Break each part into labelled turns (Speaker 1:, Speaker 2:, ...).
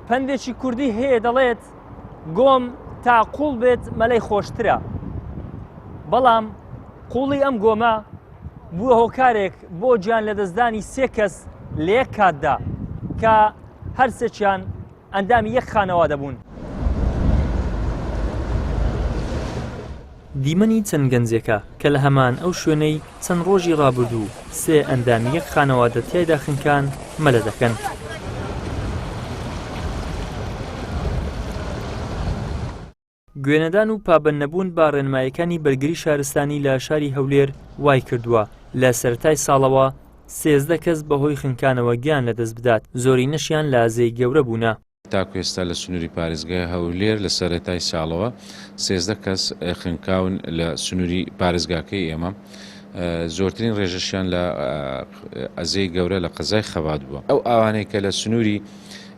Speaker 1: پەندێکی کوردی هەیە دەڵێت گۆم تا قوڵ بێت مەلەی خۆشترە بەڵام قوڵی ئەم گۆمە بووە هۆکارێک بۆ گیان لەدەستدانی سێ کەس لە یەک کاتدا کە هەرسێکیان ئەندامی یەک خانەوادە بوون. دیمەنی چەند گەنجێکە کە لە هەمان ئەو شوێنەی چەند ڕۆژی ڕابردوو سێ ئەندامی یەک خانەوادە تیایدا خنکان مەلە دەکەن. گوێنەدان و پابەندنەبوون بە ڕێنماییەکانی بەرگری شارستانی لە شاری هەولێر وایکردووە لە سەرەتای ساڵەوە 13 کەس بەهۆی خنکانەوە گیان لەدەست بدات، زۆرینەشیان لە زێی گەورە بوونە.
Speaker 2: تاکو ئێستا لە سنووری پارێزگای هەولێر لە سەرەتای ساڵەوە 13 کەس خنکاون لە سنووری پارێزگاکەی ئێمە، زۆرترین ڕێژەشیان لە ئەزێی گەورە لە قەزای خەبات بووە. ئەو ئاوانەی کە لە سنووری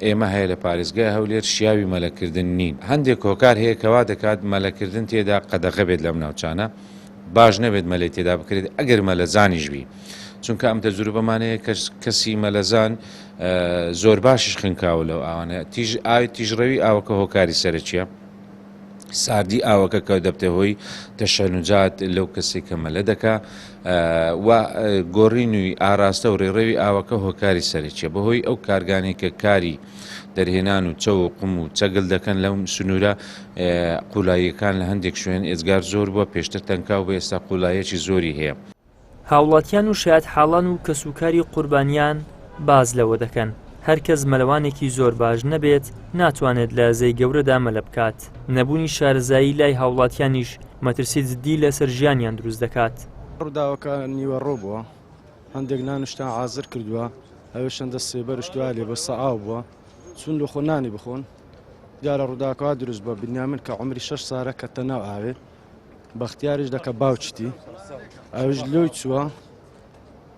Speaker 2: ئێمە هەیە لە پارێزگای هەولێر شیاوی مەلەکردن نین. هەندێک هۆکار هەیە کە وا دەکات مەلەکردن تێدا قەدەغە بێت لەم ناوچانە، باش نەبێت مەلەی تێدا بکرێت ئەگەر مەلەزانیش بی. چونکە ئەم تەجروبەمان هەیە کە کەسی مەلەزان زۆر باشیش خنکاوە لەو ئاوانە. تیژ ئاوی تیژڕەوی ئاوەکە هۆکاری سەرەکیە. ساردی ئاوەکە کە دەبتە هۆی تەشەنوجات لەو کەسێک کە مەلە دەکا و گۆڕینی ئاراستە و ڕێڕەوی ئاوەکە هۆکاری سەرەکیە بەهۆی ئەو کارگانەی کە کاری دەرهێنان و چەو و قوم و چەگل دەکەن لەم سنوورە قولاییەکان لە هەندێک شوێن ئێجگار زۆر بووە پێشتر تەنکاو بە ئێستا قولایەکی زۆری هەیە.
Speaker 1: هاوڵاتیان و شایەتحاڵان و کەسوکاری قوربانیان باس لەوە دەکەن، هەر کەس مەلەوانێکی زۆر باش نەبێت ناتوانێت لە زێی گەورەدا مەلە بکات، نەبوونی شارەزایی لای هاوڵاتیانیش مەترسی جدی لەسەر ژیانیان دروست دەکات.
Speaker 3: ڕووداوەکە نیوەڕۆ بووە، هەندێک نانشتان حازر کردووە، ئەوێش هەندە سێبەر شتوای لێ بۆ سەئاو بووە، چوون لۆ خۆ نانی بخۆن، دیارە ڕووداوەکە وا دروست بووە، بنیامین کە عومری شەش سارە کەتە ناو ئاوێ، بەختیاریش دەکە باوکیتی ئەوش لۆی چووە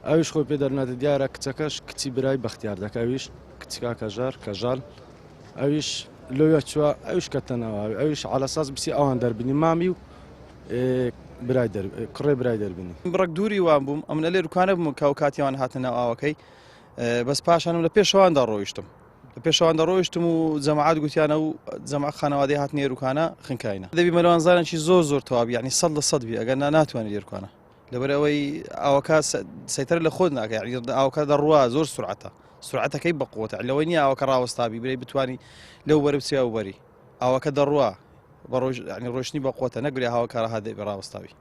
Speaker 3: ئەویش خۆی پێ دەرناتە دیارە کچەکەش کچی برای بەختیار دەکە ئەویش کچکا کەژار کەژال ئەویش لۆیە چووە ئەویش کەتەنەوە ئەویش عەلەساس بسی ئەوان دەربنی مامی و برای دەر کوڕێ برای دەربنی
Speaker 4: بڕک دووری وان بووم ئەمنە لێ دوکانە بووم کاو کاتیوان هاتە ناو ئاوەکەی بەس پاشانم لە پێشەواندا ڕۆیشتم لە پێشەوان دەڕۆیشتم و جەماعەت گوتیانە و جەماعەت خانەوادەی هاتنە ئێروکانە خنکاینە دەبی مەلەوانزانێکی زۆر زۆر تەواوی یعنی سەد لە سەد بی ئەگەر نا ناتوانێت ئێروکانە لەبەر ئەوەی ئاوەکە سەیتەر لە خۆت ناکە یعنی ئاوەکە دەڕوا زۆر سرعەتە سرعەتەکەی بەقوتە لەوەی نییە ئاوەکە ڕاوەستابی برای بتانی لەو بەرە بچێ ئەو بەری ئاوەکە دەڕوا بە ڕۆژ یعنی ڕۆشتنی بەقوتە نەگرێ هاوکارە هات دەبی ڕاوەستاوی.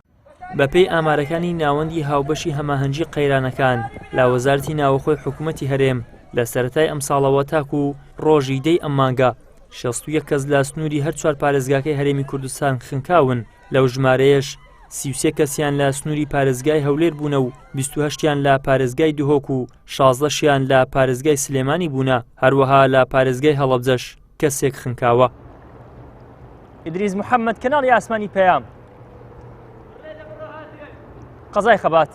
Speaker 1: بەپێی ئامارەکانی ناوەندی هاوبەشی هەماهەنگی قەیرانەکان لە وەزارەتی ناوەخۆی حکوومەتی هەرێم لە سەرەتای ئەمساڵەوە تاکو ڕۆژی دەی ئەم مانگە 61 کەس لە سنووری هەر چوار پارێزگاکەی هەرێمی کوردستان خنکاون لەو ژمارەیەش 33 کەسیان لە سنووری پارێزگای هەولێر بوونە و 28یان لە پارێزگای دهۆک و 16شیان لە پارێزگای سلێمانی بوونە هەروەها لە پارێزگای هەڵەبجەش کەسێک خنکاوە. ئیدریس محەممەد کەناڵی ئاسمانی پەیام قەزای خەبات.